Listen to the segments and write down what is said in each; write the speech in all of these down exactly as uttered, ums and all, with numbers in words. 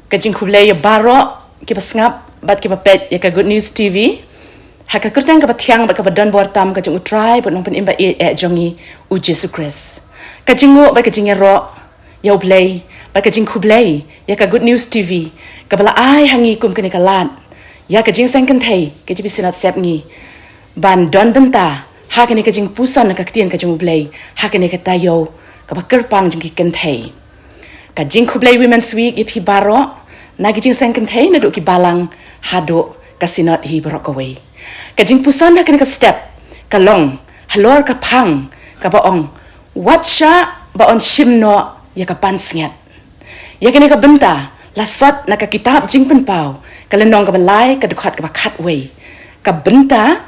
Ka jingkhublei ïa baroh kiba sngap bad kiba peit ïa ka Good News T V ha ka kyrteng kaba thiang bad kaba don bor tam ka jong U Trai bad Nongpynim ba ïeit eh jong ngi, U Jisu Khrist. Ka jingnguh bad ka jingïaroh ïa U Blei bad ka jingkhublei ïa ka Good News T V kaba la ai ha ngi kum kane ka lad ïa ka jingseng kynthei ka J B C Synod Sepngi ban don bynta ha kane ka jingpuson ka ktien ka jong U Blei ha kane ka taïew kaba kyrpang jong ki kynthei. Ka jingkhublei Women's Week ïa phi baroh, na ki jingseng kynthei naduh ki balang haduh ka Synod hi baroh kawei. Ka jingpuson ha kane ka step ka long halor ka phang kaba ong, wat shah ba yn shim noh ïa ka pansngiat. Ïa kane ka bynta la sot na ka kitab Jingpynpaw ka lynnong kaba lai ka dkhot kaba khatwei. Ka bynta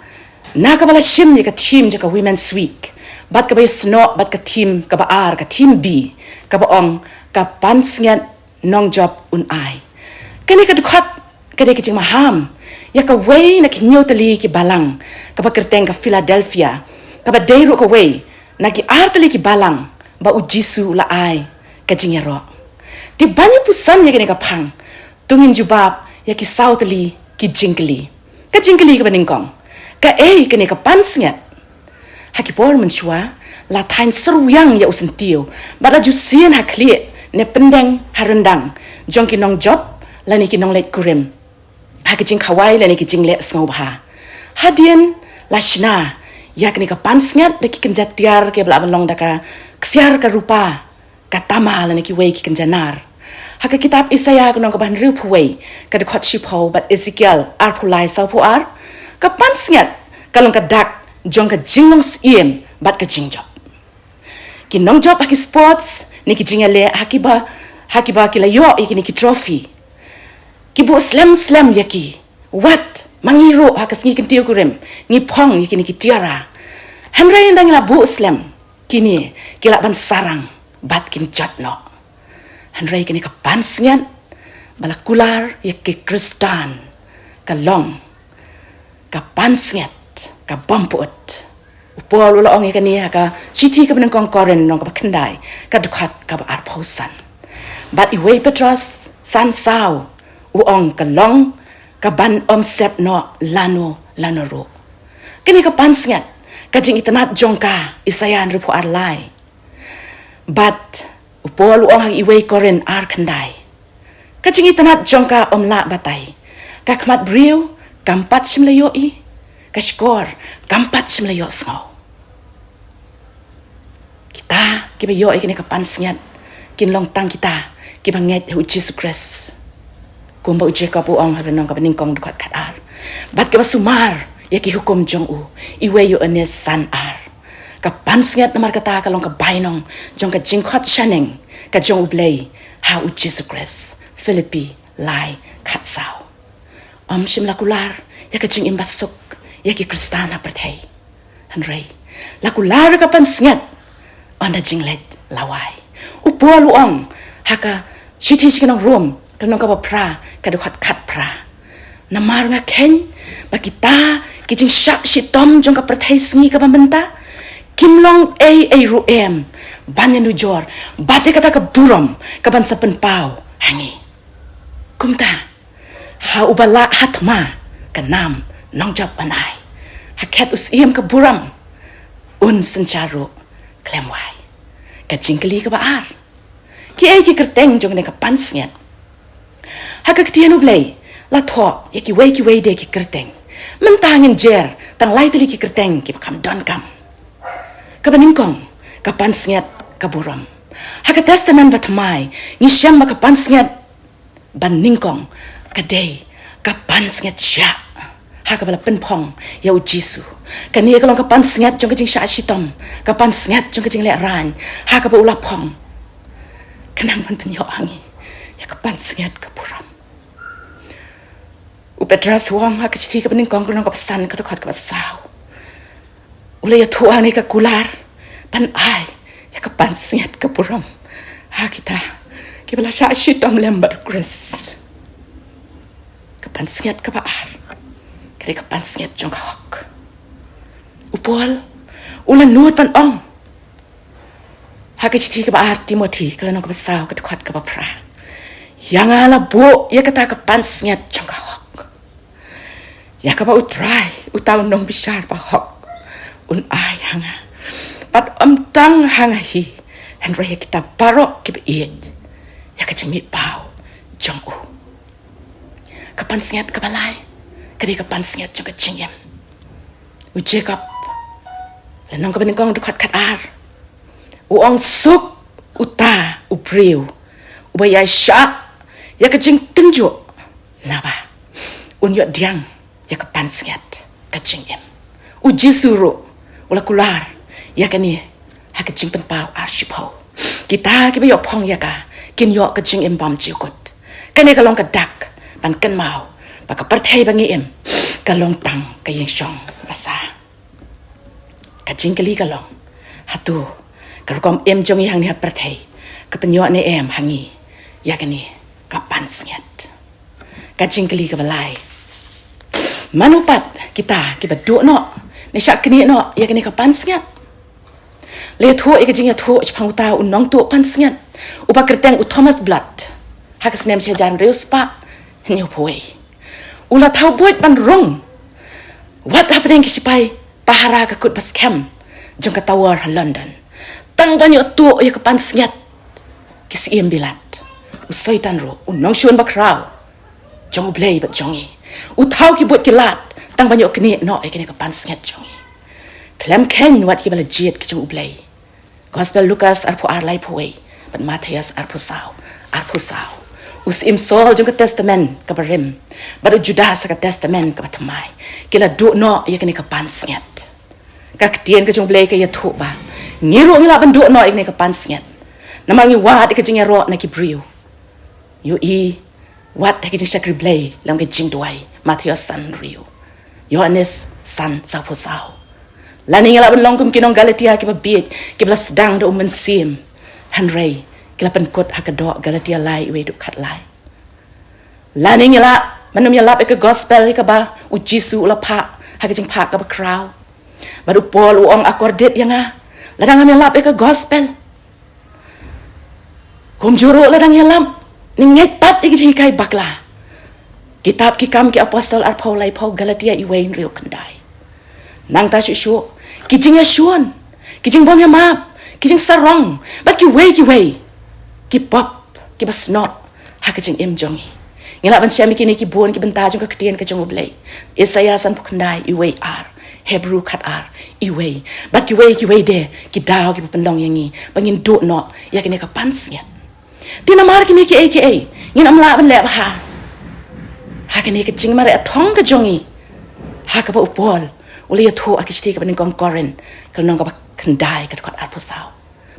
na kaba la shim ïa ka theme jong ka Women's Week bad kaba ïasnoh bad ka theme kaba ar, ka theme B, kaba ong, ka pansngiat nongjop un ai. Kane ka dkhot ka dei ka jingmaham ïa kawei na ki hynñiew tylli ki balang kaba kyrteng ka Philadelphia, kaba dei ruh kawei na ki ar tylli ki balang ba U Jisu u la ai ka jingïaroh. Te ban ïa puson ïa kane ka phang, to ngin jubab ïa ki saw tylli ki jingkylli. Ka jingkylli kaba nyngkong, kaei kane ka pansngiat? Ha ki por mynshuwa la thaiñ syrwiang ïa u syntiew bad la ju sien ha khlieh ne pyndeng ha ryndang jong ki nongjop lane ki nongleit kurim ha ki jingkhawai lane ki jingleh sngewbha. Hadien la shna ïa kane ka pansngiat da ki kynja tiar kiba la ban long da ka ksiar ka rupa, ka tama lane kiwei ki kynja nar. Ha ka kitab Isaïah ka lynnong kaba hynriewphew wei ka dkhot shiphew bad Ezekiel arphew lai sawphew ar, ka pansngiat ka long ka dak jong ka jinglong syiem bad ka jingjop. Ki nongjop ha ki sports ne ki jingïaleh ha kiba, ha kiba ki la ïoh ïa kine ki trophy, ki buh slem slem ïa ki. Wat ma ngi ruh ha ka sngi kyntiew kurim ngi phong ïa kine ki tiara. Hynrei ynda ngi la buh slem, kine ki lah ban sarang bad kin jot noh. Hynrei kane ka pansngiat ba la kular ïa ki Khristan ka long ka pansngiat ka bym pyut. U Paul u la ong ïa kane ha ka shithi kaba nyngkong Korinth lynnong kaba khyndai ka dkhot kaba arphew san. Bad iwei Petros san saw u ong ka long kaban ym sep noh lano lano ruh. Kane ka pansngiat ka jingitynnad jong ka Isaïah hynriewphew ar lai. Bad u Paul u ong ha iwei Korinth ar khyndai, ka jingitynnad jong ka ym lah batai. Ka khmat briew kam pat shym la ïohi, ka shkor kam pat shym la ïohsngew. Kita kiba ïoh ïa kane ka pansngiat kin long tang kita kiba ngeit ha U Jisu Khrist. Kumba u Jakob u ong ha lynnong kaba nyngkong dkhot khatar, bad kiba sumar ïa ki hukum jong u, iwei Ïoannis san ar. Ka pansngiat namar kata ka long ka bainong jong ka jingkhot shaneng ka jong U Blei ha U Jisu Khrist. Philippi lai khatsaw. Ym shym la kular ïa ka jingim basuk ïa ki Khristan ha pyrthei. Hynrei la kular ïa ka pansngiat ynda jingleit lawei. U Paul u ong ha ka shithi sha ki nong Rom ka lynnong kaba phra ka dkhot khatphra, namar nga kheiñ ba kita ki jingshah shitom jong ka pyrthei sngi kaba mynta kim long ei ei ruh em ban ïanujor bad ïa kata ka burom kaban sa pynpaw ha ngi. Kumta ha uba lah ha thma ka nam nongjop un ai, ha khet u syiem ka burom un synshar ruh khlem wai. Ka jingkylli kaba ar, kiei ki kyrteng jong kane ka pansngiat? Ha ka ktien U Blei la thoh ïa kiwei kiwei de ki kyrteng. Mynta ngin jer tang lai tylli ki kyrteng kiba kham donkam. Kaba nyngkong, ka pansngiat ka burom. Ha ka Testament Bathymmai ngi shem ba ka pansngiat ba nyngkong ka dei ka pansngiat shiah ha kaba la pynphong ïa U Jisu. Kane ka long ka pansngiat jong ka jingshah shitom, ka pansngiat jong ka jinglehrain ha kaba u la phong. Khnang ban pynïoh ha ngi ïa ka pansngiat ka burom. U Petros u ong ha ka shithi kaba nyngkong ka lynnong kaba san ka dkhot kaba saw, u la ïathuh ha kane ka kular ban ai ïa ka pansngiat ka burom ha kita kiba la shah shitom lem bad U Khrist. Ka pansngiat kaba ar ka dei ka pansngiat jong ka hok. U Paul u la nud ban ong ha ka shithi kaba ar Timothi ka lynnong kaba saw ka dkhot kaba phra, Ïa nga la buh ïa kata ka pansngiat jong ka hok, ïa kaba U Trai, uta u nongbishar bahok, un ai ha nga. Bad ym tang ha nga hi, hynrei ïa kita baroh kiba ïeit ïa ka jingmihpaw jong u. Ka pansngiat kaba lai ka dei ka pansngiat jong ka jingim. U Jakob, lynnong kaba nyngkong, dkhot khatar, u ong, suk uta u briew uba ïaishah ïa ka jingtynjuh, naba un ïoh pdiang ïa ka pansngiat ka jingim. U Jisu ruh u la kular ïa kane ha ka Jingpynpaw ar shiphew. Kita kiba ïoh phong ïa ka kin ïoh ka jingim bymjukut. Kane ka long ka dak ban kynmaw ba ka pyrthei ba ngi im ka long tang ka ïingshong basa. Ka jingkylli ka long, hato ka rukom im jong ngi hangne ha pyrthei ka pynïoh ne em ha ngi ïa kane ka pansngiat? Ka jingkylli kaba lai, mano pat kita kiba duh noh ne shah knieh noh ïa kane ka pansngiat? La ïathuh ïa ka jingïathuh shaphang uta u nongtuh pansngiat uba kyrteng u Thomas Blood ha ka snem shi hajar hynriew spah hynñiewphew wei. U la thaw buit ban rung wat hapdeng ki sipai pahara ka kut ba skhem jong ka Tower ha London, tang ban ïoh tuh ïa ka pansngiat ki syiem bilat. U Soitan ruh, u nongshun bakhraw jong U Blei bad jong ngi, u thaw ki buit ki lad tang ban ïoh knieh noh ïa kane ka pansngiat jong ngi. Khlem kheiñ wat kiba la jied ki jong U Blei. Gospel Lukas arphew ar laiphew wei bad Mathaios arphew saw arphew saw. U Syiem Saul jong ka Testament kaba rim bad u Judas ha ka Testament kaba thymmai ki la duh noh ïa kane ka pansngiat. Ka ktien ka jong U Blei ka ïathuh ba ngi ruh ngi lah ban duh noh ïa kane ka pansngiat, namar ngi wad ïa ka jingïaroh na ki briew. Ïohi, wat ha ki jingshakri Blei lem ka jingduwai, Mathaios san hynriew, Ïoannis san sawphew saw. Lane ngi lah ban long kum ki nong Galatia kiba bieit, kiba la sdang da u Mynsiem, hynrei ki la pynkut ha ka doh Galatia lai, wei dkhot lai. Lane ngi lah ban ym ïalap ïa ka gospel ïa kaba U Jisu u la phah ha ka jingphah kaba khraw. Bad u Paul u ong, akordit ïa nga lada ngam ïalap ïa ka gospel. Kumjuh ruh lada ngi ïalap ne ngeit pat ïa ki jinghikai bakla. Kitab Ki Kam ki Apostol arphew laiphew, Galatia iwei hynriew khyndai. Nangta shuh shuh, ki jingïashun, ki jingbym ïamap, ki jingsarong bad kiwei kiwei ki pop kiba snoh ha ka jingim jong ngi. Ngi lah ban shem ïa kine ki bun ki bynta jong ka ktien ka jong U Blei. Isaïah sanphew khyndai, iwei ar, Hebru khatar, iwei, bad kiwei kiwei de ki daw kiba pynlong ïa ngi ba ngin duh noh ïa kine ka pansngiat. Te namar kine kiei kiei ngin ym lah ban leh bha ha kane ka jingmareh thong ka jong ngi, ha kaba u Paul u la ïathuh ha ka shithi kaba nyngkong Korinth, ka lynnong kaba khyndai, ka dkhot arphew saw.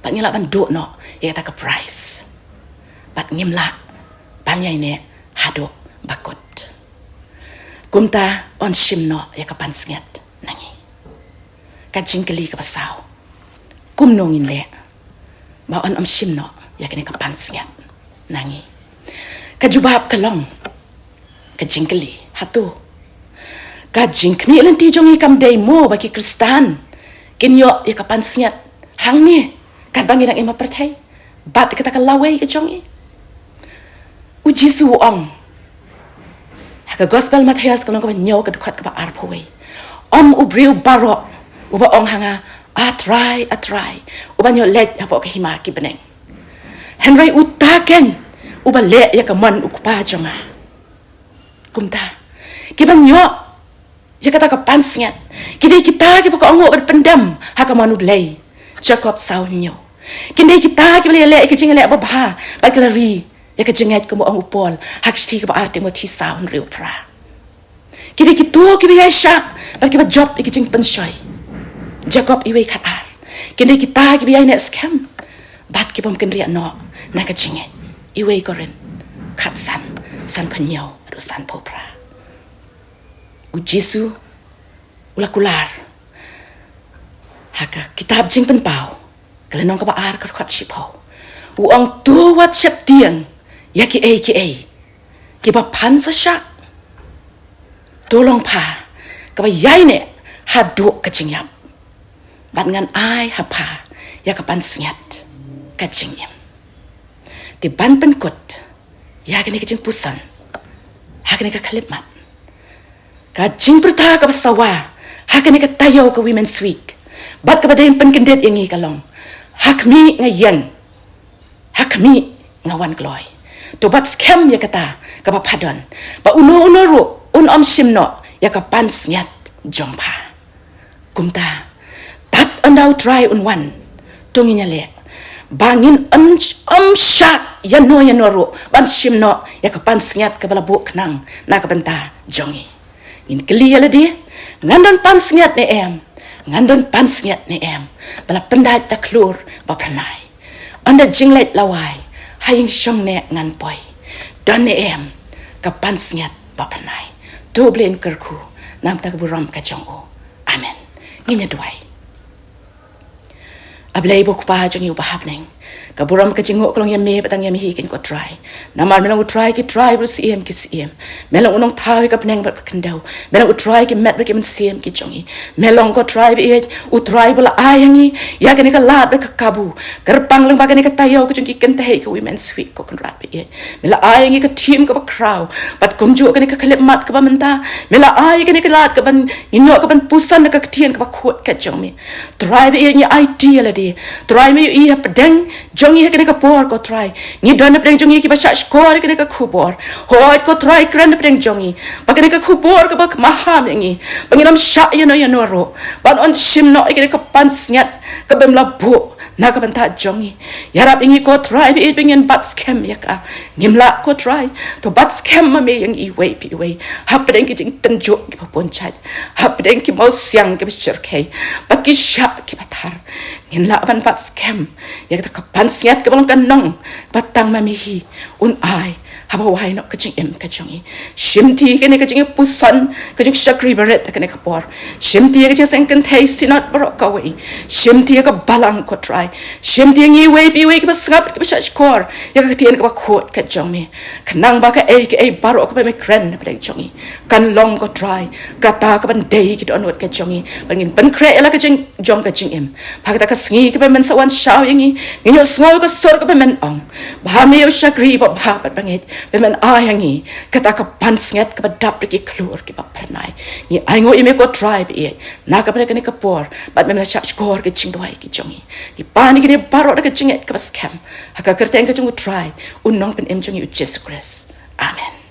Bad ngi lah ban duh noh ïa kata ka prize. Bad ngim lah ban ïaineh haduh ba kut. Kumta yn shim noh ïa ka pansngiat na ngi. Ka jingkylli kaba saw, kumno ngin leh ba yn ym shim noh ïa kane ka pansngiat na ngi? Ka jubab ka long, ka jingkylli, hato ka jingkhmih lynti jong ngi kam dei mo ba ki Khristan kin ïoh ïa ka pansngiat hangne katba ngi dang im ha pyrthei bad kata ka lawei ka jong ngi? U Jisu u ong ha ka Gospel Mathaios ka lynnong kaba hynñiew, ka dkhot kaba arphew wei, ym u briew baroh uba ong ha nga, A Trai, A Trai, uban ïoh leit hapoh ka hima ki bneng, hynrei uta keiñ uba leh ïa ka mon u Kpa jong nga. Kumta, kiban ïoh ïa kata ka pansngiat ki dei kita kiba kohnguh bad pyndem ha ka mon U Blei. Jakob saw hynñiew. Ki dei kita kiba la ïaleh ïa ka jingïaleh babha bad ki la ri ïa ka jingngeit, kumba ong u Paul ha ka shithi kaba ar Timothi saw hynriew phra. Ki dei kito kiba ïaishah bad kiba jop ïa ka jingpynshoi. Jakob iwei khatar. Ki dei kita kiba ïaineh skhem bad kibym kynriah noh na ka jingngeit. Iwei Korinth khatsan, sanphew hynñiew haduh sanphew phra. U Jisu u la kular ha ka kitab Jingpynpaw, ka lynnong kaba ar, ka dkhot shiphew, u ong, to wat sheptieng ïa kiei kiei kiba phan sa shah. To long pha kaba ïaineh haduh ka jingïap, bad ngan ai ha pha ïa ka pansngiat ka jingim. Te ban pynkut, Ïa kane ka jingpuson ha kane ka khyllipmat, ka jingpyrta kaba sawa ha kane ka taïew ka Women's Week, bad kaba dei pynkyndit ïa ngi ka long: Ha khmih nga ïeng, ha khmih nga wan kloi. To bat skhem ïa kata kaba pha don, ba uno uno ruh un ym shim noh ïa ka pansngiat jong pha. Kumta, tad ynda U Trai un wan, to ngin ïaleh ba ngin ym, ym shah ïano ïano ruh ban shim noh ïa ka pansngiat kaba la buh khnang na ka bynta jong ngi. Ngin kylli ïa lade: ngan don pansngiat ne em? Ngan don pansngiat ne em ba la pyndait da khlur ba phyrnai? Ynda jingleit la wai, ha ïing shong ne ngan poi, don ne em ka pansngiat ba phyrnai? To Blei un kyrkhu na ka bynta ka burom ka jong U. Amen. Ngin ïa duwai. A Blei bad Kpa jong ngi uba ha bneng, ka burom ka jingnguh ka long ïa me bad tang ïa me hi kein ko Trai. Namar me long U Trai ki trai bad U Syiem ki syiem. Me long U Nongthaw ïa ka bneng bad ka khyndew. Me long U Trai ki met bad ki mynsiem ki jong ngi. Me long ko Trai ba ïeit, U Trai ba la ai ha ngi ïa kane ka lad bad ka kabu, kyrpang lyngba kane ka taïew ka jong ki kynthei ka Women's Week ko Kynrad ba ïeit. Me la ai ha ngi ka theme kaba khraw, bad kumjuh kane ka khyllipmat kaba mynta, me la ai kane ka lad kaban ngin ïoh kaban puson na ka ktien kaba khuid ka jong me. Trai ba ïeit, ngi aiti ïa lade. Trai, me ïohi hapdeng jong ngi ha kane ka por ko Trai. Ngi don hapdeng jong ngi kiba shahshkor ïa kane ka khubor. Hooid ko Trai, kren hapdeng jong ngi ba kane ka khubor kaba maham ïa ngi, ba ngin ym shah ïano ïano ruh ban ym shim noh ïa kane ka pansngiat kaba me la buh na ka bynta jong ngi. Ïarap ïa ngi ko Trai ba ïeit ba ngin bat skhem ïa ka. Ngim lah ko Trai, to bat skhem ma me ïa ngi iwei pa iwei hapdeng ki jingtynjuh kiba bun jait, hapdeng ki mawsiang kiba shyrkhei bad ki shah kiba thar. Ngin lah ban bat skhem ïa kata ka pansngiat kaba long ka nong kaba tang ma me hi un ai haba wai noh ka jingim ka jong ngi. Shimti kane ka jingpuson ka jong shakri barit kane ka por. Shimti ïa ka jingseng kynthei synod baroh kawei. Shimti ïa ka balang ko Trai. Shimti ïa ngi iwei pa iwei kiba sngap kiba shahshkor ïa ka ktien kaba khuid ka jong me, khnang ba kaei kaei baroh kaba me kren hapdeng jong ngi kan long ko Trai kata kaban dei ki dohnud ka jong ngi, ba ngin pynkhreh ïa la ka jingjop ka jingim. Bad ha kata ka sngi kaba men sa wan shaw ïa ngi, ngin ïohsngew ka sur kaba men ong ba ha me ïa u shakri ba bha bad bangeit, ba men ai ha ngi kata ka pansngiat kaba dap da ki khlur kiba phyrnai. Ngi ainguh ïa me ko Trai ba ïeit na kaba dei kane ka por, bad me la shahshkor ka jingduwai ka jong ngi. Ngi pan ïa kine baroh da ka jingngeit kaba skhem ha ka kyrteng ka jong u Trai, u Nongpynim jong ngi u Jisu Khrist. Amen.